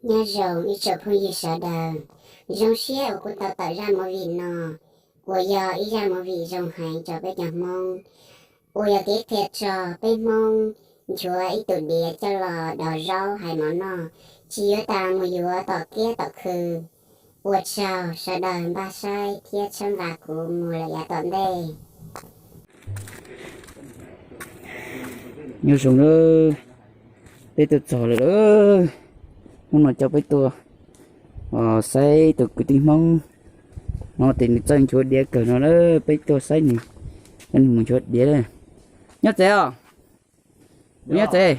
Nyob zoo ib tsoom phooj ywg sawv daws, zoo siab uas kuv tau tawm zaj movie no, uas yog ib zaj movie zoo heev rau peb cov Hmoob, uas yog kev qhia txog peb Hmoob nchuav ib tug diav coj los daus zaub hais mov noj, tsis yuav tas mus yuav tom kiab tom khw. Ua tsaug sawv daws npaj saib thiab txhawb nqa kuv mus lawm yav tom ntej. Nyob zoo na, peb tuaj txog lawm lawm. Hnub no coj peb tuaj saib tus kwv tij Hmoob no ces nws txawj nchuav diav kawg no na, peb tuaj saib nws, nws mus nchuav diav. Nyob tsev os? Nyob tsev.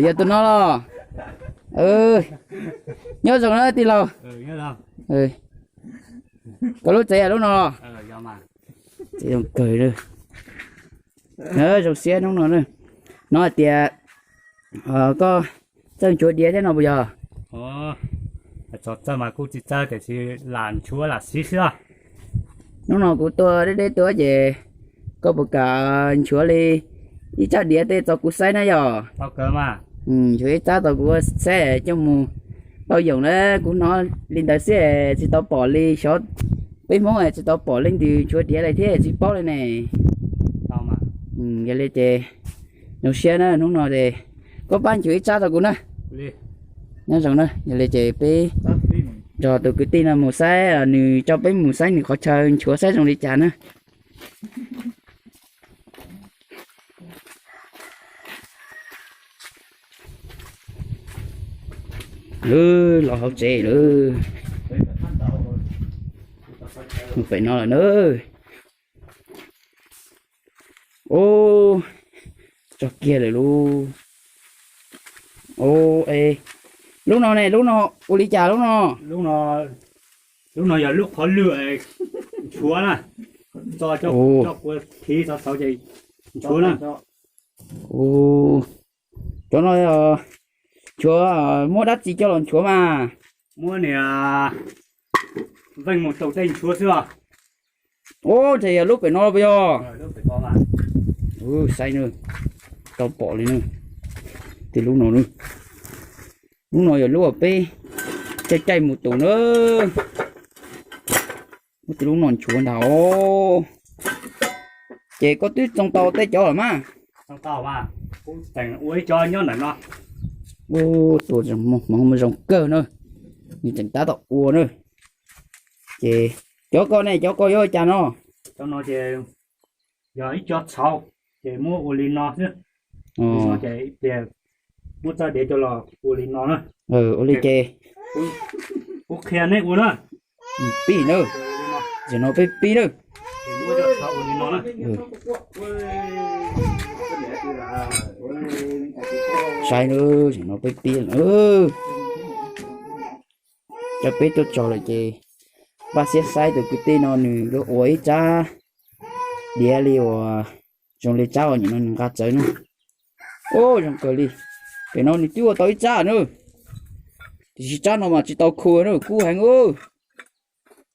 Yog tus no los? Nyob zoo na tij laug. Koj lub tsev lub no los? Tsev zoo kawg. Zoo siab hnub no. No hais tias koj txawj nchuav diav thiab no puas yog? Txawj mas kuj tsis txawj tiam sis lam nchuav lam siv xwb os. Hnub no kuv tuaj deb deb tuaj ces koj puas kam nchuav li ib tsab diav tej tso kuv saib na yog? Nchuav ib tsab tso kuv saib coj mus tau yoom na, kuv hnov li ntawd xwb tsis tau pom li xyov, peb Hmoob tsis tau pom leej twg nchuav diav li thiab tsis paub li ne. Yog li ces zoo siab na hnub no es koj pab nchuav ib tsab rau kuv na. Nyob zoo na, yog li ces peb nrog tus kwv tij no mus saib, nws coj peb mus saib nws qhov chaw nchuav saib zoo li cas na. Los hauv tsev lawm. Mus pem no lawm na. Ub, tso kiag lawm lauj. Ub, lub no ne, lub no ua li cas lub no? Lub no yog lub qhov lwj nchuav na, tso coj kua phiv txog saud ces nchuav na. Cov no nchuav, muab dab tsi coj los nchuav mas? Muab niag veej mus taus tej nchuav xwb os. Ub, ntshe yog lub pem no puas yog? Saib na, tau pom li na. Tej lub no, lub no yog lub uas peb caij caij mus tus na. Muab tej lub no nchuav ntag os. Ces koj twb tsoo tau tej cov lawm mas? Ua ib co nyob ntawm no. Ub, tus hmoov zoo kawg na, nws tseem tab tom ua na. Ces cov koj ne, cov koj yuav ua cas no? Cov no ces yog ib co txhauv, ces muab ua li no xwb. Ces pliag muab txoj diav coj los ua li no na. Ua li ces kuv qhia neb ua na. Pib na, zaum no peb pib na. Saib na, zaum no peb pib na. Cov peb tuaj txog lawm ces npaj siab saib tus kwv tij no nws yuav ua ib tsab diav li uas zoo li tsab uas nim no nws nqa txawv na. Ub, zoo kawg li. Pem no nws twb ua tau ib tsab na, tiam sis tsab no mas tsis tau khu na, kub heev.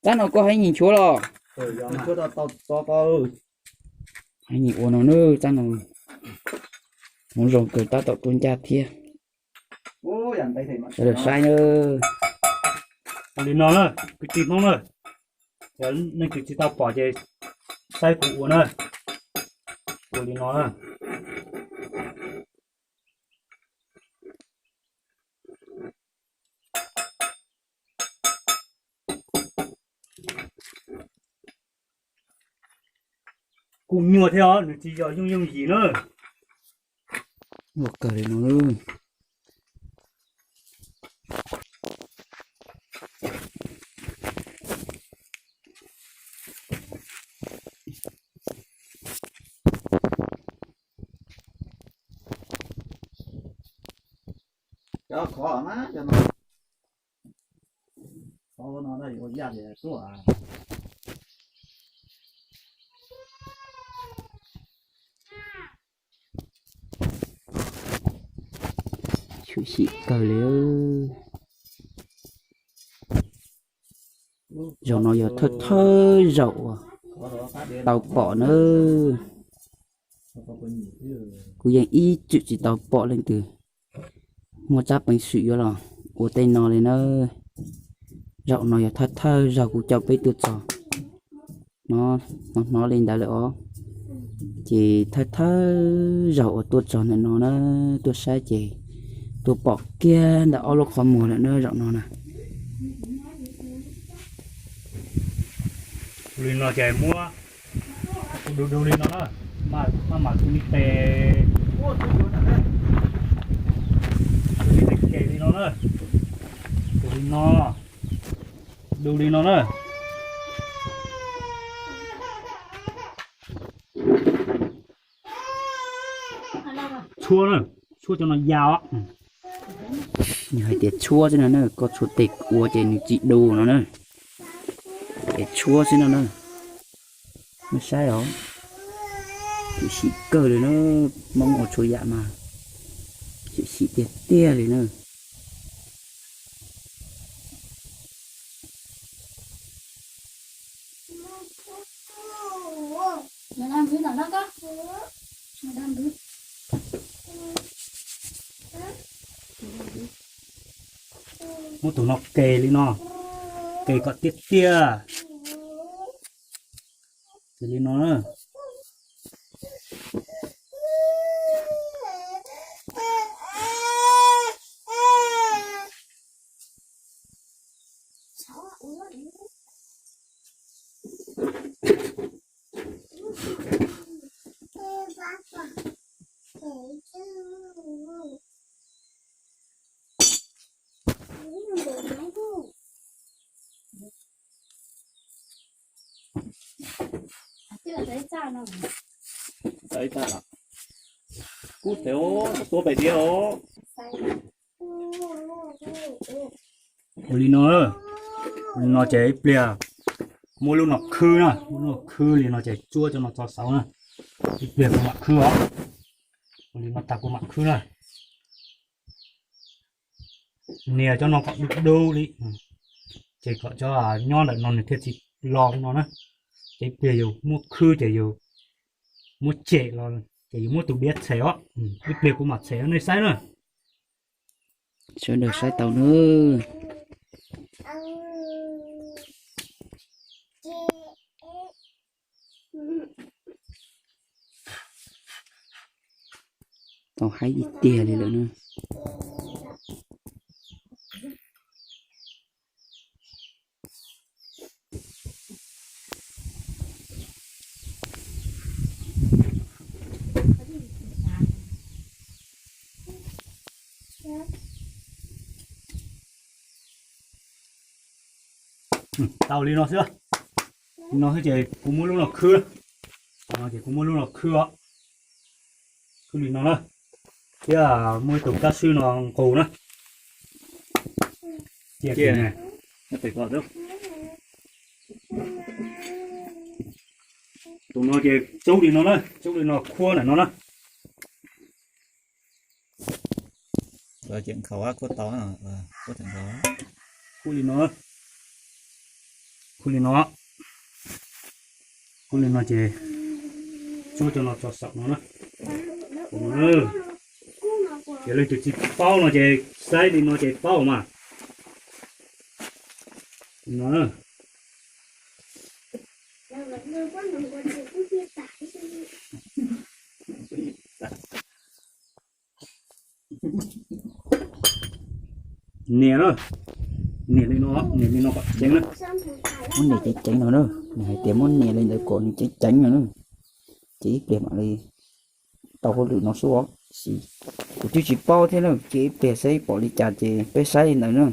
Tsab no koj heev nyim nchuav los? Heev nyim ua no na, tsab no hmoov zoo kawg tab tom tuaj ncaj thiab. Sawv daws saib na. Ua li no na, kwv tij Hmoob na, yog leej twg tsis tau pom ces saib kuv ua na. Ua li no na. Kuj nyuaj thiab os, nws tsis yog yooj yooj yim na. Ua kawg li no. Cov khov mas cov no, khov no yuav ua yaj tias tuaj. Tshwm sim kawg li. Zaum no yog thawj thawj zaum uas tau pom na. Kuv yeej ib txwm tsis tau pom leej twg muaj tsab peev xwm yuav los ua tej no li na. Zaum no yog thawj thawj zaug kuv coj peb tuaj txog no, hnov hnov li ntawd lawm os. Ces thawj thawj zaug uas tuaj txog ntawm no na, tuaj saib ces tuaj pom kiag ntawm ob lub qhov muag lawm na zaum no na. Li no ces muab du du li no na, maj mam tus li tes, tus li tes kem li no na, tus li no, du li no na. Tshuab na, tshuab cov no ya os. Yog hais tias tshuab xwb no na, koj tshuab tes ua ces nws tsis du no na. Ces tshuab xwb no na. Nej saib os, chim siv kawg li na, Hmoob ua txhua yam mas chim siv tiag tiag li na. Muab tus no ke li no, ke kom tiaj tiaj. Ces li no na. Kub tes, tuab pem tiab os. Ua li no, ua li no ces ib pliag muab lub no khwb na, lub no khwb li no ces tsuab cov no tso saud na. Ib pliag kuv mam khwb os. Ua li no tas kuv mam khwb na. Nias cov no kom dub dub li, ces kom cov nyob ntawm no nws thiaj tsis lo no na. Ces ib pliag yus muab khwb ces yus muab tshem los ces yus muab tus diav txhem os. Ib pliag kuv mam txhem nej saib na. Sawv daws saib tau na. Tau haib ib tiag li lawm na. Tau li no xwb. Li no xwb ces kuv muab lub no khwb. Ces kuv muab lub no khwb os. Khwb li no na. Thiab muaj ib tug kab swb no nqus na. Cia, tus no ces tsub li no na, tsub li no khuab ntawm no na. Khwb li no, khwb li no, khwb li no ces tsuab cov no tso saum no na. Ces leej twg tsis paub no ces saib li no ces paub mas. No. Nias na, nias li no, nias li no kom ceev na. Muab nias ceev ceev no na, nws hais tias muab nias li ntawd kom nws ceev ceev no na. Ces ib pliag mam li tau hauj lwm no xwb os. Kuv twb tsis paub thiab na, ces ib pliag saib pom li cas ces peb saib li ntawd na.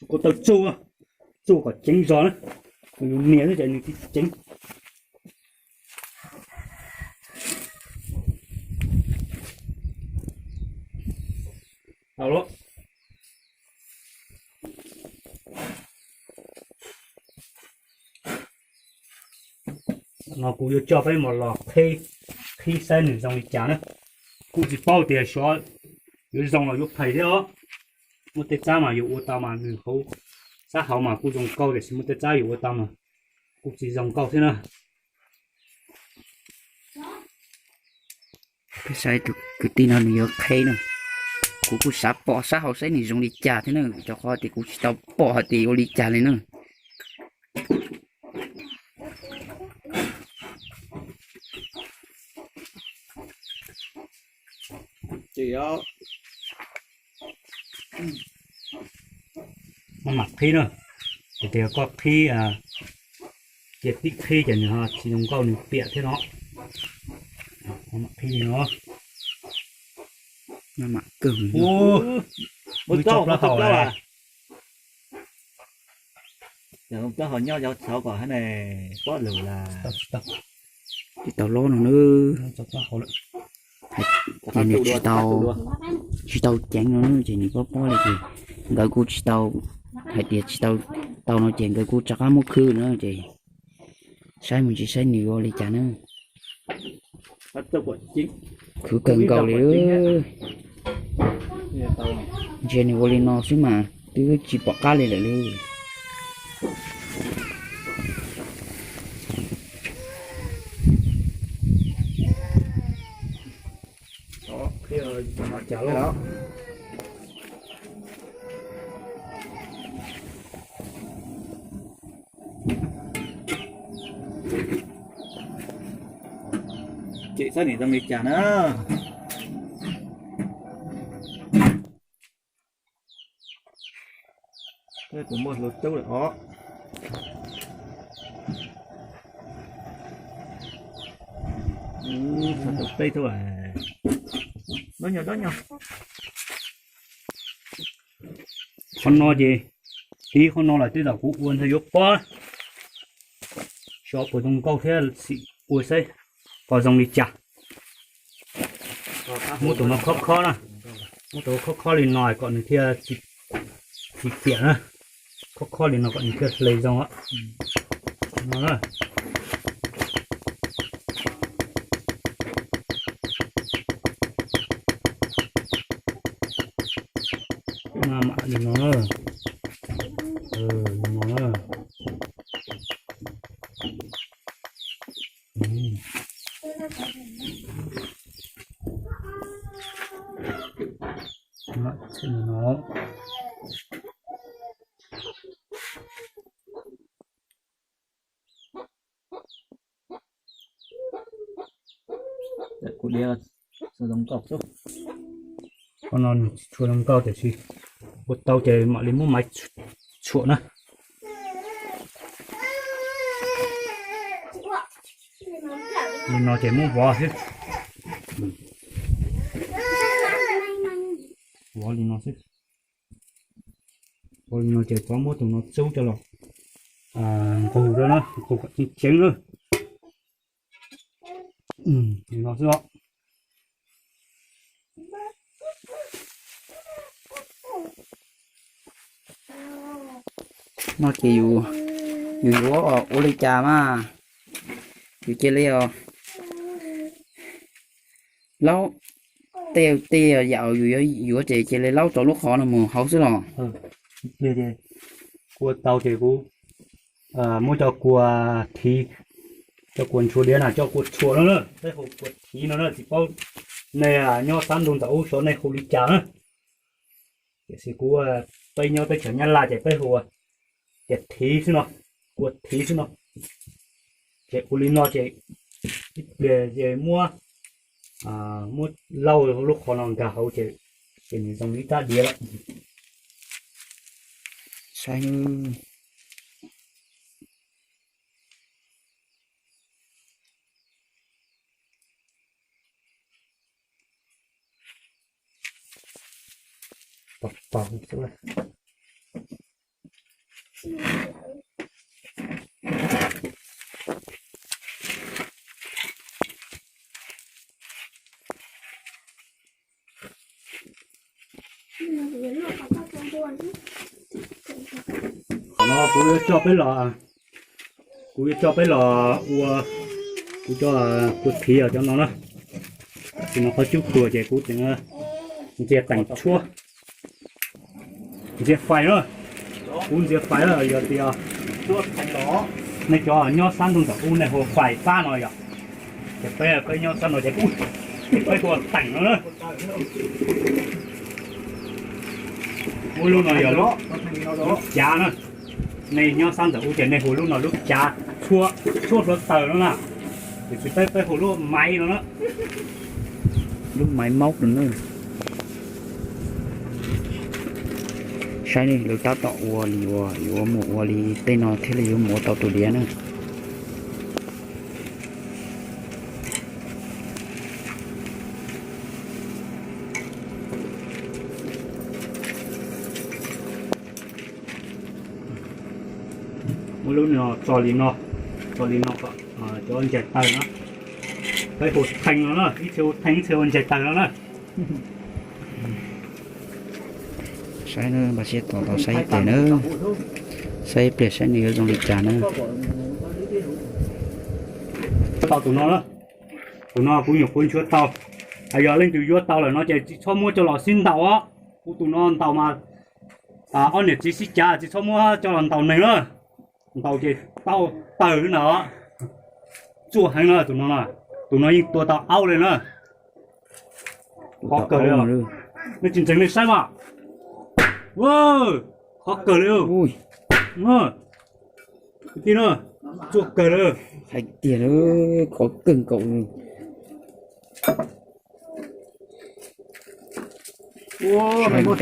Ko taw tsuj, tsuj kom ceev zog na, yus nias xwb ces nws tsis ceev. Tau lawm. No kuv yuav coj peb mus los qhib, qhib saib nws zoo li cas na. Kuj tsis paub tias xyov yuav zoo los yuav phem thiab os. Muaj tej tsab mas yuav ua tau mas nws hauv, sab hauv mas kuj zoo nkauj tiam sis muaj tej tsab yuav ua tau mas kuj tsis zoo nkauj thiab na. Peb saib tus kwv tij no nws yuav qhib na. Kuv kuj xav pom sab hauv saib nws zoo li cas thiab na, rau qhov tias kuv tsis tau pom hais tias ua li cas li na. Maj mam qhib na, hais tias koj qhib, cia tib qhib ces nws ho tsis zoo nkauj nws piam thiab no. Maj mam qhib li no. Maj mam kawg. Ua, ua tau plaub hau. Plaub hau nyob yov txhov kom hab ne, pob lwm las. Tsis tau lob no na. Ces nws tsis tau, tsis tau ceev no ces nws pob pob li ces nkawd kuj tsis tau, hais tias tsis tau, tau no ces nkawd kuj rov qab muab khwb na ces saib mus ntsis saib nws ua li cas na. Khwv kawg nkaus li. Ntsia nws ua li no xwb mas twb tsis pom qab li lawm li. Ces saib nws zoo li cas na. Kuv muaj hluav taub lawm os. Tau peb tug. Dob nyog, dob nyog. Qhov no ces, ib qhov no lawm tej zaum kuv ua ntawd yuav pob, xyov puas zoo nkauj thiab, sim ua saib puas zoo li cas. Muab tus no khob khob na, muab tus khob khob li no kom nws thiaj tsis piam na, khob khob li no kom nws thiaj hle zoo no na. Maj mam li no na, li no na. Kuv diav tsis zoo nkauj xwb. Qhov no nws tsis tshua zoo nkauj tiam sis ua tau ces mam li muab maiv tshuam na. Li no ces muab vov xwb. Vov li no xwb. Vov li no ces rov muab tus no txub coj los nqug rau na, nqug kom ceev ceev na. Li no xwb os. No ces yus, yus yuav ua li cas mas yus cia li os. Laub tej, tej yam yus yuav ces cia li laub rau lub qhov no mus hauv xwb los. Ua tau ces kuv muab cov kua thiv, cov kua ntshua diav na, cov kua tshuam no na, peb hu kua thiv no na, tsis paub nej nyob sab ntuj ntawm ub xyov nej hu li cas na. Tiam sis kuv, peb nyob teb chaws Nyab Laj ces peb hu tias thiv xwb no, kua thiv xwb no. Ces ua li no ces ib pliag ces muab, muab lauj lub qhov no nkag hauv ces, ces nws zoo li ib rab diav lawm. Saib Kuv yuav coj peb los, kuv yuav coj peb los ua, kuv coj, kuv thiv cov no na. Tam sim no qhov cub tuag ces kuv tseem ntxias teem tshuab, ntxias fais na. Kuv ntxias fais na, yog tias nej cov nyob sab nroog ntawm ub nej hu fais fab no yog, ces peb, peb nyob sab no ces peb hu teem no na. Muab lub no yog lub cav na. Nej nyob sab ntawm ub ces nej hu lub no lub cav, tshuab hluav taws no na. Tiam sis peb, peb hu lub maiv no na, lub maiv maub no na. Saib ne, lawv tab tom ua li uas yuav mus ua li tej no thiaj li yuav mus ua tau tus diav na. Muab lub no tso li no, tso li no kom cov ntsais taws no, peb hu theej no na, ib txhia hu theej ib txhia hu ntsais taws no na. Saib na, npaj siab tos tos saib ib pliag na, saib ib pliag saib nws yuav zoo li cas na. Tau tus no na, tus no kuv nyuam qhuav nchuav tau. Yog leej twg yuav tau lawm no ces tsis txhob muab coj los sib ntaus os. Kuv tus no ntaus mas ob niam txiv sib cav tsis txhob muab coj los ntaus neeg na. Ntaus ces tau taws na. Tsuaj heev na tus no, tus no yeej tua tau aub li na. Qhov kawg li, nej tsis ntseeg nej saib mas. Qhov kawg li. Kwv tij na, tsuaj kawg li. Hais tiag li, qhov kawg nkaus li. Hais kawg,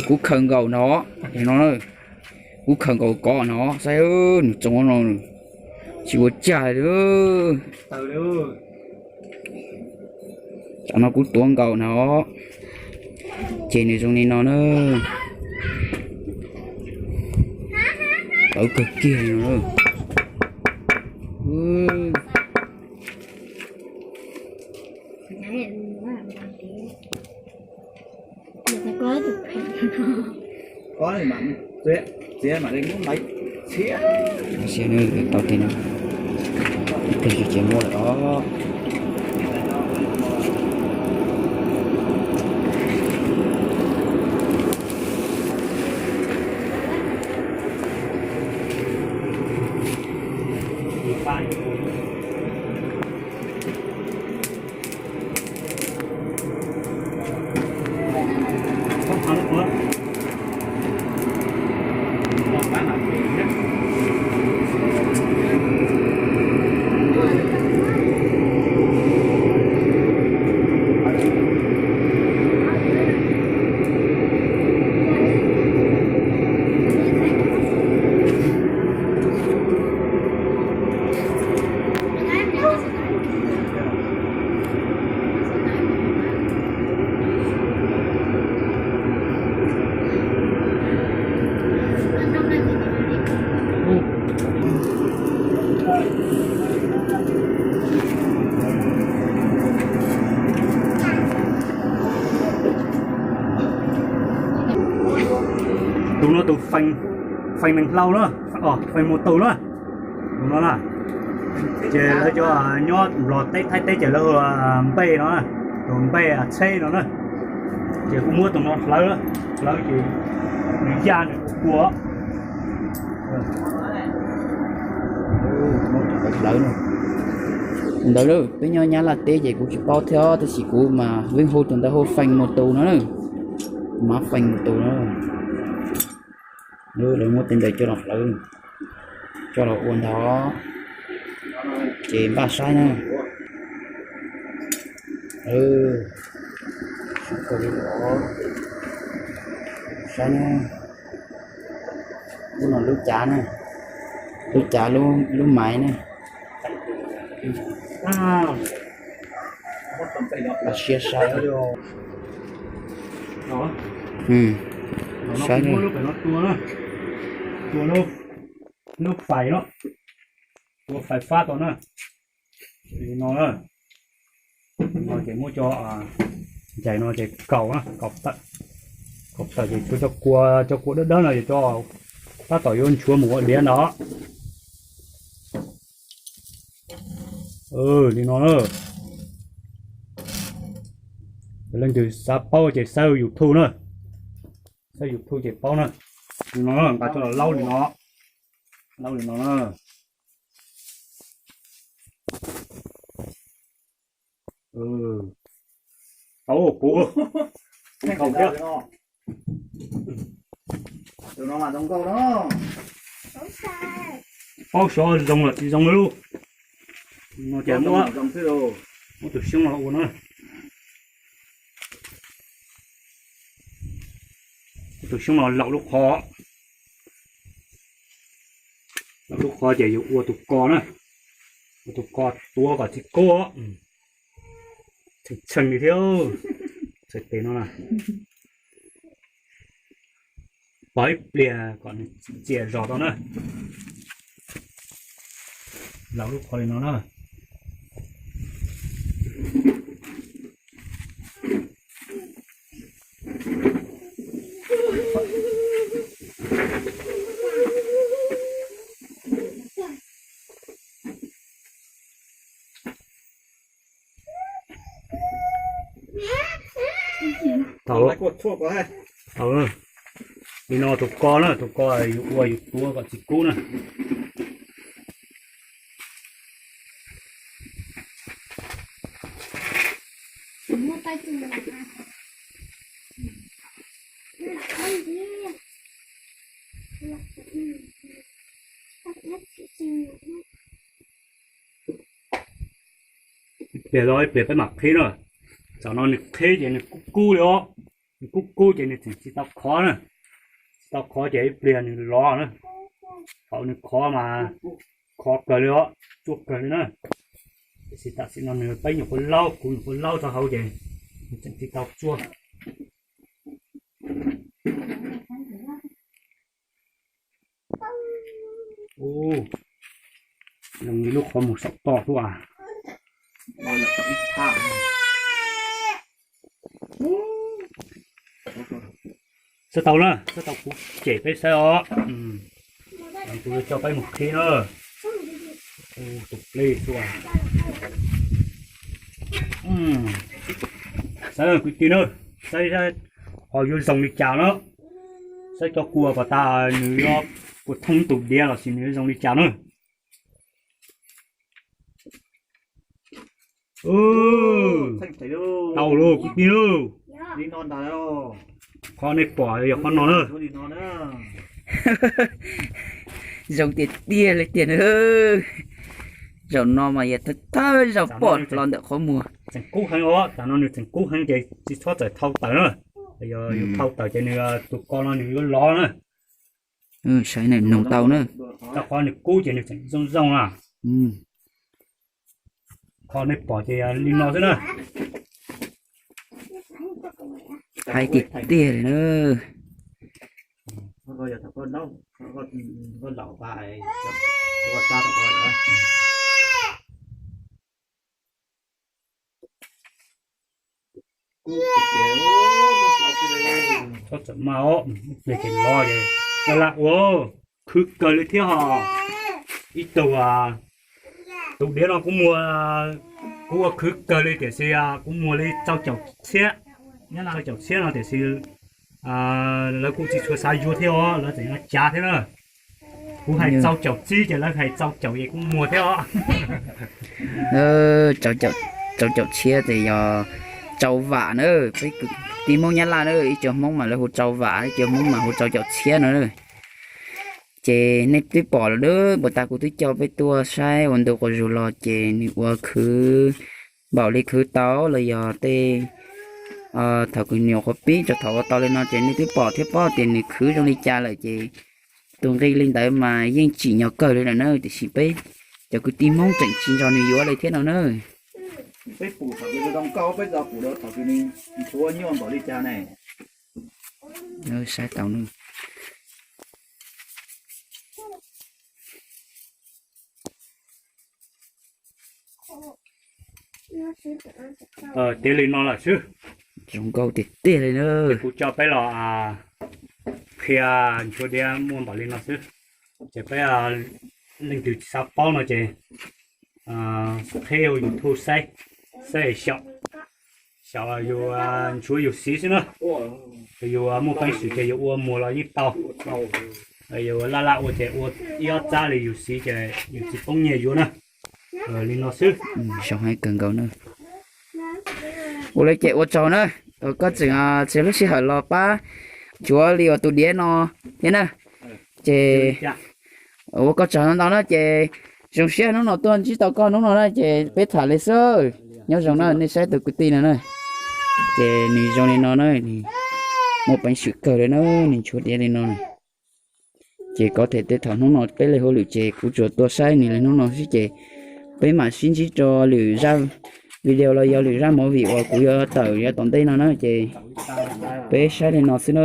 kuv khaws nkaus no, no, kuv khaws nkaus kov no, saib nws txoos no, tsis ua cas li. Tsam no kuv tuav nkaus no, ces nws zoo li no na. Tawv kawg kiag li no. Tau tiag no, ib pliag tsis muaj lawm os. Tus no tus feem neeg hlau na, feem mus tus na, tus no na. Ces lawv cov nyob Nplog teb Thaib teb ces lawv hu npej no, tus npej tsheb no na. Ces kuv muab tus no hlawv, hlawv ces nws yaj nws ua. Ntawd peb nyob Nyab Laj teb ces kuv tsis paub thiab, tab sis kuv mas yeej hu tus ntawd hu feem mus tus no na, mas feem mus tus no. Lawv muab tej ntawd coj los hlawv, coj los ua ntawd, ces npaj saib na. Saib na, lub no lub cav na, lub cav lub maiv na. Siab saib. Saib, lub fais no, tua fais fab tau na. No, no ces muab cov ncaim no ces kaus na, kaus tawm. Tawm ces tshuav cov kua, cov kua dawb dawb no ces tab tom yuav nchuav mus ua diav no. Li no na. Leej twg xav paub ces saib YouTube na. Saib YouTube ces paub na. Li no nqa coj los laub li no. Laub li no na. Tau kuv. Nkhaus thiab. Paub xyov zoo los tsis zoo li lub. No ces muab, muab tus xyoob no ua na. Muab tus xyoob no laum lub qhov. Laum lub qhov ces yus ua tus ko na. Ua tus ko tuav kom tsis kub. Tshee tshee li thiab. Txhais tes no na. Pov ib pliag kom nws txias zog tau na. Laum lub qhov li no na. Thaum, li no tus ko na, tus ko yus ua yus tuav kom tsis kub na. Ib pliag los ib pliag peb mam qhib na. Tam no nws qhib ces nws kub kub li os. Nws kub kub ces nws tseem tsis tau khov na. Tsis tau khov ces ib pliag nws lov na. Thaum nws khov mas khov kawg li os, tsuaj kawg li na. Tiam sis tam sim no nws peb nyuam qhuav laub, kuv nyuam qhuav laub rau hauv ces nws tseem tsis tau tsuaj. Zoo li lub qhov muag saum toj tuaj. Saib tau na, saib tau kuv cem peb saib os. Kuv yuav coj peb mus qhib na. Tus pleb tuaj. Saib kwv tij na, saib ho yuav zoo li cas na. Saib cov kua kom tas nws yuav kua thoob tus diav los sis nws yuav zoo li cas na. Tau lauj kwv tij lauj. Qhov nej pom yog qhov no na. Zoo tiag tiag li tiag na. Zaum no mas yog thawj thawj zaug pom los ntawm qhov muag. Tseem kub heev os, tam no nws tseem kub heev ces tsis txhob txawm thau tawm na. Yog yus thau tawm ces nws tus ko no nws yuav lov na. Saib nws noog tau na. Rau qhov nws kub ces nws tseem zoo zoo na. Qhov nej pom ces li no xwb na. Haib tiag tiag li na. Txhob txawm maj os, ib pliag ces lov ces laj laj ua, khwv kawg li thiab hos. Ib tug, tus diav no kuv muag, kuv ua khwv kawg li tiam sis kuv muag li rau caum txhiab, rau caum txhiab no tiam sis lawv kuj tsis tshua xav yuav thiab os, lawv tseem yuav cav thiab na. Kuv hais rau caum tsib ces lawv hais rau caum es kuv muag thiab os. Rau caum tshiab ces yog rau vam na, peb kwv tij Hmoob Nyab Laj na, ib co Hmoob mas lawv hu rau vam, ib co Hmoob mas hu rau caum tshiab no na. Ces nej twb pom lawm na, puas tas kuv twb coj peb tuaj saib ua ntu quas zus los ces nws ua khwv npaum li khwv tau los yog tej, thaum kws nyuam qhuav pib txog thaum ua tau li no ces nej twb pom thiab paub tias nws khwv zoo li cas lawm ces tus nqi li ntawd mas yeej tsim nyog kawg li lawm na, tiam sis peb cov kwv tij Hmoob tseem tsis nrog nws yuav li thiab no na. Peb pum thaum kws zoo nkauj peb tau pum rau thaum kws nws tshuav nyuaj npaum li cas ne. Saib tau na. Tiav li no lawm xwb. Zoo nkauj tiag tiag li na. Kuv coj peb los qhia nchuav diav muaj npaum li no xwb, ces peb leej twg tsis xav paub no ces qhib YouTube saib, saib xyaum, xyaum yus nchuav yus siv xwb na. Yus muaj peev xwm ces yus ua muag los yeej tau. Yus laj laj ua ces ua ib ob txab li yus siv ces yus tsis poob nyiaj yuav na. Li no xwb. Zoo heev kawg nkaus na. Ua li ces ua tsaug na, koj tseem txiav lub sij hawm los pab nchuav li uas tus diav no thiab na. Ces ua koj tsaug ntau ntau na ces zoo siab hnub no tuaj ntsib tau koj hnub no na ces peb tham li xwb. Nyob zoo na nej saib tus kwv tij no na, ces nws zoo li no na, nws muaj peev xwm kawg li na, nws nchuav diav li no na. Ces kov them tej thaum hnub no peb li hauj lwm ces kuv tsuas tuaj saib nws li hnub no xwb ces peb mam sib ntsib rau lwm zaj video los yog lwm zaj movie uas kuv yuav tawm yav tom ntej no na ces peb saib li no xwb na.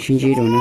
Sib ntsib rau na.